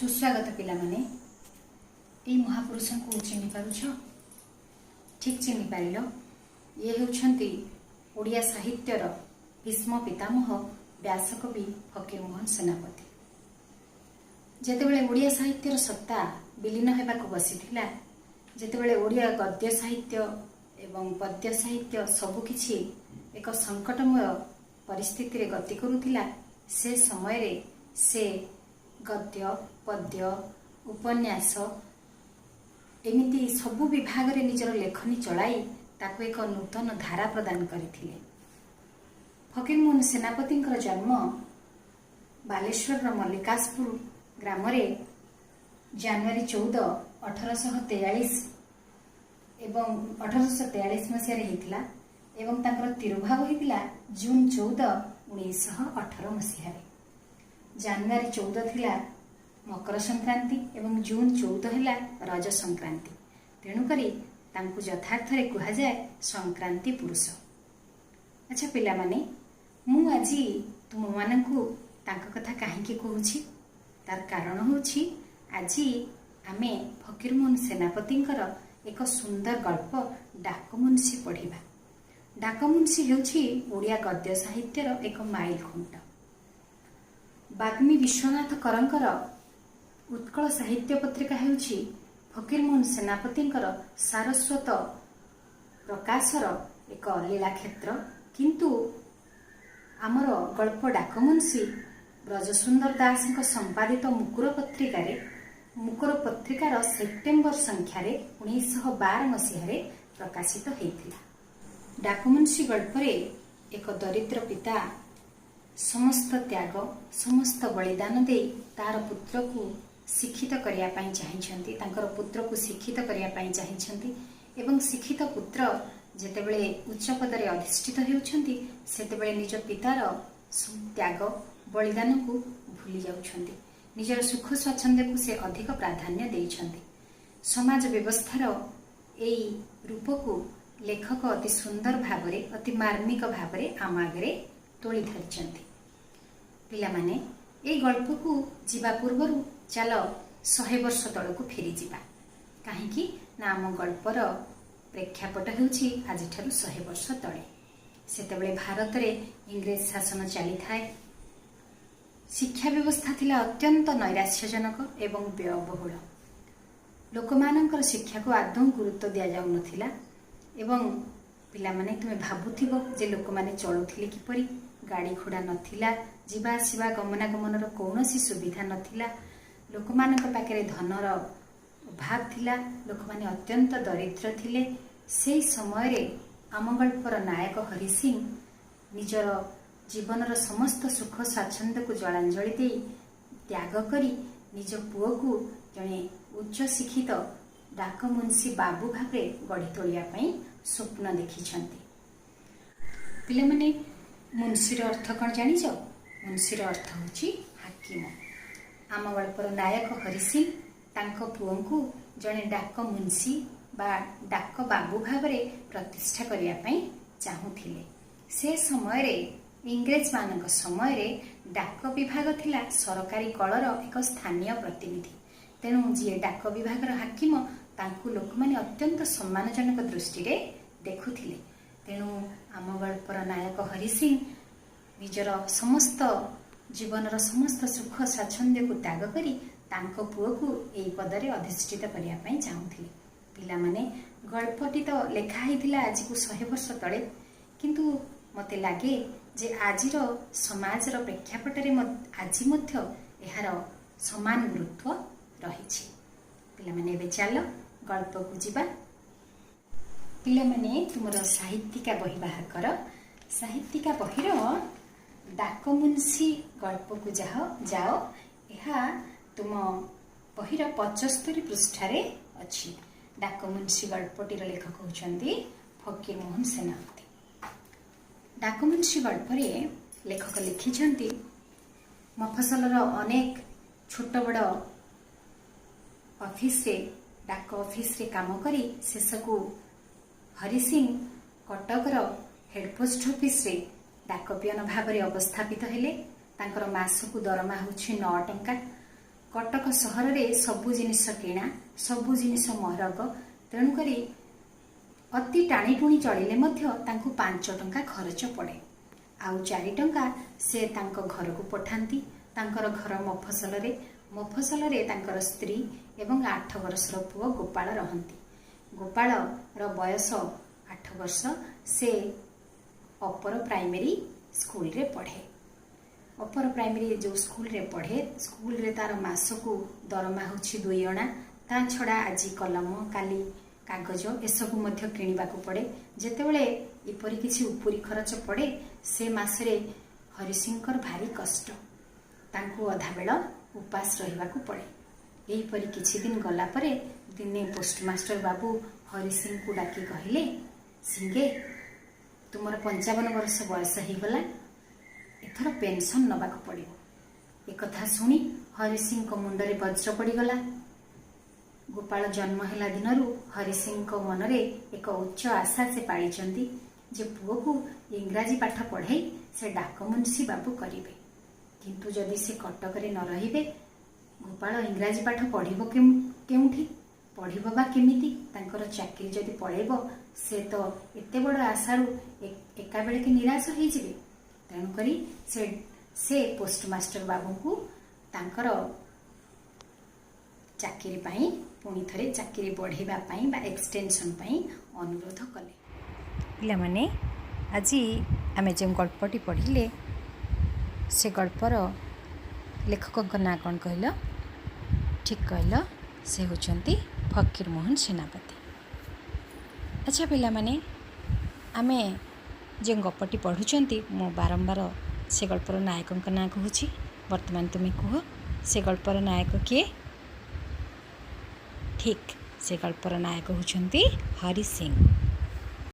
ସୁସ୍ୱାଗତ ପିଲାମାନେ। ଏଇ ମହାପୁରୁଷଙ୍କୁ ଚିହ୍ନି ପାରୁଛ? ଠିକ୍ ଚିହ୍ନି ପାରିଲ। ଇଏ ହେଉଛନ୍ତି ଓଡ଼ିଆ ସାହିତ୍ୟର ଭୀଷ୍ମ ପିତାମହ ବ୍ୟାସକବି ଫକୀରମୋହନ ସେନାପତି। ଯେତେବେଳେ ଓଡ଼ିଆ ସାହିତ୍ୟର ସତ୍ତା ବିଲୀନ ହେବାକୁ ବସିଥିଲା, ଯେତେବେଳେ ଓଡ଼ିଆ ଗଦ୍ୟ ସାହିତ୍ୟ ଏବଂ ପଦ୍ୟ ସାହିତ୍ୟ ସବୁକିଛି ଏକ ସଙ୍କଟମୟ ପରିସ୍ଥିତିରେ ଗତି କରୁଥିଲା, ସେ ସମୟରେ ସେ ଗଦ୍ୟ, ପଦ୍ୟ, ଉପନ୍ୟାସ ଏମିତି ସବୁ ବିଭାଗରେ ନିଜର ଲେଖନୀ ଚଳାଇ ତାକୁ ଏକ ନୂତନ ଧାରା ପ୍ରଦାନ କରିଥିଲେ। ଫକୀରମୋହନ ସେନାପତିଙ୍କର ଜନ୍ମ ବାଲେଶ୍ୱରର ମଲ୍ଲିକାଶପୁର ଗ୍ରାମରେ ଜାନୁଆରୀ 14, 1843 ଏବଂ 1843 ମସିହାରେ ହେଇଥିଲା ଏବଂ ତାଙ୍କର ତିରୋଭାବ ହେଇଥିଲା ଜୁନ 14, 1918 ମସିହାରେ। ଜାନୁଆରୀ 14 ଥିଲା ମକର ସଂକ୍ରାନ୍ତି ଏବଂ ଜୁନ 14 ହେଲା ରଜ ସଂକ୍ରାନ୍ତି। ତେଣୁକରି ତାଙ୍କୁ ଯଥାର୍ଥରେ କୁହାଯାଏ ସଂକ୍ରାନ୍ତି ପୁରୁଷ। ଆଚ୍ଛା ପିଲାମାନେ, ମୁଁ ଆଜି ତୁମମାନଙ୍କୁ ତାଙ୍କ କଥା କାହିଁକି କହୁଛି? ତାର କାରଣ ହେଉଛି, ଆଜି ଆମେ ଫକୀରମୋହନ ସେନାପତିଙ୍କର ଏକ ସୁନ୍ଦର ଗଳ୍ପ ଡାକମୁନ୍ସି ପଢ଼ିବା। ଡାକମୁନ୍ସି ହେଉଛି ଓଡ଼ିଆ ଗଦ୍ୟ ସାହିତ୍ୟର ଏକ ମାଇଲ ଖୁଣ୍ଟ। ବାଗ୍ମୀ ବିଶ୍ୱନାଥ କରଙ୍କର ଉତ୍କଳ ସାହିତ୍ୟ ପତ୍ରିକା ହେଉଛି ଫକୀରମୋହନ ସେନାପତିଙ୍କର ସାରସ୍ୱତ ପ୍ରକାଶର ଏକ ଲୀଳାକ୍ଷେତ୍ର। କିନ୍ତୁ ଆମର ଗଳ୍ପ ଡାକମୁନ୍ସି ବ୍ରଜସୁନ୍ଦର ଦାସଙ୍କ ସମ୍ପାଦିତ ମୁକୁର ପତ୍ରିକାରେ, ମୁକୁର ପତ୍ରିକାର ସେପ୍ଟେମ୍ବର ସଂଖ୍ୟାରେ 1912 ମସିହାରେ ପ୍ରକାଶିତ ହେଇଥିଲା। ଡାକମୁନ୍ସି ଗଳ୍ପରେ ଏକ ଦରିଦ୍ର ପିତା ସମସ୍ତ ତ୍ୟାଗ, ସମସ୍ତ ବଳିଦାନ ଦେଇ ତାର ପୁତ୍ରକୁ ଶିକ୍ଷିତ କରିବା ପାଇଁ ଚାହିଁଛନ୍ତି, ତାଙ୍କର ପୁତ୍ରକୁ ଶିକ୍ଷିତ କରିବା ପାଇଁ ଚାହିଁଛନ୍ତି ଏବଂ ଶିକ୍ଷିତ ପୁତ୍ର ଯେତେବେଳେ ଉଚ୍ଚ ପଦରେ ଅଧିଷ୍ଠିତ ହେଉଛନ୍ତି, ସେତେବେଳେ ନିଜ ପିତାର ତ୍ୟାଗ ବଳିଦାନକୁ ଭୁଲି ଯାଉଛନ୍ତି। ନିଜର ସୁଖ ସ୍ୱାଚ୍ଛନ୍ଦ୍ୟକୁ ସେ ଅଧିକ ପ୍ରାଧାନ୍ୟ ଦେଇଛନ୍ତି। ସମାଜ ବ୍ୟବସ୍ଥାର ଏଇ ରୂପକୁ ଲେଖକ ଅତି ସୁନ୍ଦର ଭାବରେ, ଅତି ମାର୍ମିକ ଭାବରେ ଆମ ଆଗରେ ତୋଳି ଧରିଛନ୍ତି। ପିଲାମାନେ, ଏଇ ଗଳ୍ପକୁ ଯିବା ପୂର୍ବରୁ ଚାଲ 100 ବର୍ଷ ତଳକୁ ଫେରିଯିବା। କାହିଁକି ନା ଆମ ଗଳ୍ପର ପ୍ରେକ୍ଷାପଟ ହେଉଛି ଆଜିଠାରୁ 100 ବର୍ଷ ତଳେ। ସେତେବେଳେ ଭାରତରେ ଇଂରେଜ ଶାସନ ଚାଲିଥାଏ। ଶିକ୍ଷା ବ୍ୟବସ୍ଥା ଥିଲା ଅତ୍ୟନ୍ତ ନୈରାଶ୍ୟଜନକ ଏବଂ ବ୍ୟୟବହୁଳ। ଲୋକମାନଙ୍କର ଶିକ୍ଷାକୁ ଆଦୌ ଗୁରୁତ୍ୱ ଦିଆଯାଉନଥିଲା। ଏବଂ ପିଲାମାନେ, ତୁମେ ଭାବୁଥିବ ଯେ ଲୋକମାନେ ଚଳୁଥିଲେ କିପରି? ଗାଡ଼ି ଘୋଡ଼ା ନଥିଲା, ଯିବା ଆସିବା ଗମନାଗମନର କୌଣସି ସୁବିଧା ନଥିଲା, ଲୋକମାନଙ୍କ ପାଖରେ ଧନର ଅଭାବ ଥିଲା, ଲୋକମାନେ ଅତ୍ୟନ୍ତ ଦରିଦ୍ର ଥିଲେ। ସେଇ ସମୟରେ ଆମ ଗଳ୍ପର ନାୟକ ହରି ସିଂ ନିଜର ଜୀବନର ସମସ୍ତ ସୁଖ ସ୍ୱାଚ୍ଛନ୍ଦ୍ୟକୁ ଜଳାଞ୍ଜଳି ଦେଇ, ତ୍ୟାଗ କରି ନିଜ ପୁଅକୁ ଜଣେ ଉଚ୍ଚ ଶିକ୍ଷିତ ଡାକମୁନ୍ସି ବାବୁ ଭାବରେ ଗଢ଼ି ତୋଳିବା ପାଇଁ ସ୍ୱପ୍ନ ଦେଖିଛନ୍ତି। ପିଲାମାନେ, ମୁନ୍ସିର ଅର୍ଥ କ'ଣ ଜାଣିଛ? ମୁନ୍ସିର ଅର୍ଥ ହେଉଛି ହାକିମ। ଆମ ଗଳ୍ପର ନାୟକ ହରି ସିଂ ତାଙ୍କ ପୁଅଙ୍କୁ ଜଣେ ଡାକ ମୁନ୍ସି ବା ଡାକ ବାବୁ ଭାବରେ ପ୍ରତିଷ୍ଠା କରିବା ପାଇଁ ଚାହୁଁଥିଲେ। ସେ ସମୟରେ, ଇଂରେଜମାନଙ୍କ ସମୟରେ ଡାକ ବିଭାଗ ଥିଲା ସରକାରୀ କଳର ଏକ ସ୍ଥାନୀୟ ପ୍ରତିନିଧି। ତେଣୁ ଯିଏ ଡାକ ବିଭାଗର ହାକିମ, ତାଙ୍କୁ ଲୋକମାନେ ଅତ୍ୟନ୍ତ ସମ୍ମାନଜନକ ଦୃଷ୍ଟିରେ ଦେଖୁଥିଲେ। ତେଣୁ ଆମ ଗଳ୍ପର ନାୟକ ହରି ସିଂ ନିଜର ସମସ୍ତ ଜୀବନର ସମସ୍ତ ସୁଖ ସ୍ୱାଚ୍ଛନ୍ଦ୍ୟକୁ ତ୍ୟାଗ କରି ତାଙ୍କ ପୁଅକୁ ଏଇ ପଦରେ ଅଧିଷ୍ଠିତ କରିବା ପାଇଁ ଚାହୁଁଥିଲେ। ପିଲାମାନେ, ଗଳ୍ପଟି ତ ଲେଖା ହେଇଥିଲା ଆଜିକୁ 100 ବର୍ଷ ତଳେ, କିନ୍ତୁ ମୋତେ ଲାଗେ ଯେ ଆଜିର ସମାଜର ପ୍ରେକ୍ଷାପଟରେ ଆଜି ମଧ୍ୟ ଏହାର ସମାନ ଗୁରୁତ୍ୱ ରହିଛି। ପିଲାମାନେ, ଏବେ ଚାଲ ଗଳ୍ପକୁ ଯିବା। ପିଲାମାନେ, ତୁମର ସାହିତ୍ୟିକା ବହି ବାହାର କର। ସାହିତ୍ୟିକା ବହିର ଡାକମୁନ୍ସି ଗଳ୍ପକୁ ଯାଅ। ଏହା ତୁମ ବହିର 75 ପୃଷ୍ଠାରେ ଅଛି। ଡାକମୁନ୍ସି ଗଳ୍ପଟିର ଲେଖକ ହେଉଛନ୍ତି ଫକୀରମୋହନ ସେନାପତି। ଡାକମୁନ୍ସି ଗଳ୍ପରେ ଲେଖକ ଲେଖିଛନ୍ତି, ମଫସଲର ଅନେକ ଛୋଟ ବଡ଼ ଅଫିସରେ, ଡାକ ଅଫିସରେ କାମ କରି ଶେଷକୁ ହରି ସିଂ କଟକର ହେଡପୋଷ୍ଟ ଅଫିସରେ ଡାକ ପିଅନ ଭାବରେ ଅବସ୍ଥାପିତ ହେଲେ। ତାଙ୍କର ମାସକୁ ଦରମା ହେଉଛି 9 ଟଙ୍କା। କଟକ ସହରରେ ସବୁ ଜିନିଷ କିଣା, ସବୁ ଜିନିଷ ମହରଗ। ତେଣୁକରି ଅତି ଟାଣିଟୁଣି ଚଳିଲେ ମଧ୍ୟ ତାଙ୍କୁ 5 ଟଙ୍କା ଖରଚ ପଡ଼େ। ଆଉ 4 ଟଙ୍କା ସେ ତାଙ୍କ ଘରକୁ ପଠାନ୍ତି। ତାଙ୍କର ଘର ମଫସଲରେ। ମଫସଲରେ ତାଙ୍କର ସ୍ତ୍ରୀ ଏବଂ 8 ବର୍ଷର ପୁଅ ଗୋପାଳ ରହନ୍ତି। ଗୋପାଳର ବୟସ 8 ବର୍ଷ। ସେ ଅପର ପ୍ରାଇମେରୀ ସ୍କୁଲରେ ପଢ଼େ। ଅପର ପ୍ରାଇମେରୀ ଯେଉଁ ସ୍କୁଲରେ ପଢ଼େ, ସ୍କୁଲରେ ତାର ମାସକୁ ଦରମା ହେଉଛି 2 ଅଣା। ତା ଛଡ଼ା ଆଜି କଲମ, କାଲି କାଗଜ, ଏସବୁ ମଧ୍ୟ କିଣିବାକୁ ପଡ଼େ। ଯେତେବେଳେ ଏପରି କିଛି ଉପରି ଖରଚ ପଡ଼େ, ସେ ମାସରେ ହରିସିଂଙ୍କର ଭାରି କଷ୍ଟ। ତାଙ୍କୁ ଅଧାବେଳ ଉପାସ ରହିବାକୁ ପଡ଼େ। ଏହିପରି କିଛି ଦିନ ଗଲା ପରେ ଦିନେ ପୋଷ୍ଟମାଷ୍ଟର ବାବୁ ହରିସିଂଙ୍କୁ ଡାକି କହିଲେ, "ସିଙ୍ଗେ, ତୁମର 55 ବର୍ଷ ବୟସ ହେଇଗଲା। ଏଥର ପେନସନ୍ ନେବାକୁ ପଡ଼ିବ।" ଏକଥା ଶୁଣି ହରିସିଂଙ୍କ ମୁଣ୍ଡରେ ବଜ୍ର ପଡ଼ିଗଲା। ଗୋପାଳ ଜନ୍ମ ହେଲା ଦିନରୁ ହରିସିଂଙ୍କ ମନରେ ଏକ ଉଚ୍ଚ ଆଶା ସେ ପାଳିଛନ୍ତି ଯେ ପୁଅକୁ ଇଂରାଜୀ ପାଠ ପଢ଼ାଇ ସେ ଡାକମୁନ୍ସି ବାବୁ କରିବେ। କିନ୍ତୁ ଯଦି ସେ କଟକରେ ନ ରହିବେ, ଗୋପାଳ ଇଂରାଜୀ ପାଠ ପଢ଼ିବ କେଉଁଠି? ପଢ଼ିବ ବା କେମିତି? ତାଙ୍କର ଚାକିରି ଯଦି ପଳେଇବ, ସେ ତ ଏତେ ବଡ଼ ଆଶାରୁ ଏକାବେଳକେ ନିରାଶ ହେଇଯିବେ। ତେଣୁକରି ସେ ପୋଷ୍ଟମାଷ୍ଟର ବାବୁଙ୍କୁ ତାଙ୍କର ଚାକିରି ପାଇଁ, ପୁଣି ଥରେ ଚାକିରି ବଢ଼େଇବା ପାଇଁ ବା ଏକ୍ସଟେନସନ୍ ପାଇଁ ଅନୁରୋଧ କଲେ। ପିଲାମାନେ, ଆଜି ଆମେ ଯେଉଁ ଗଳ୍ପଟି ପଢ଼ିଲେ, ସେ ଗଳ୍ପର ଲେଖକଙ୍କ ନାଁ କ'ଣ କହିଲ? ଠିକ୍ କହିଲ, ସେ ହେଉଛନ୍ତି ଫକୀରମୋହନ ସେନାପତି। ଆଚ୍ଛା ପିଲାମାନେ, ଆମେ ଯେଉଁ ଗପଟି ପଢ଼ୁଛନ୍ତି, ମୁଁ ବାରମ୍ବାର ସେ ଗଳ୍ପର ନାୟକଙ୍କ ନାଁ କହୁଛି। ବର୍ତ୍ତମାନ ତୁମେ କୁହ, ସେ ଗଳ୍ପର ନାୟକ କିଏ? ଠିକ୍, ସେ ଗଳ୍ପର ନାୟକ ହେଉଛନ୍ତି ହରି ସିଂ।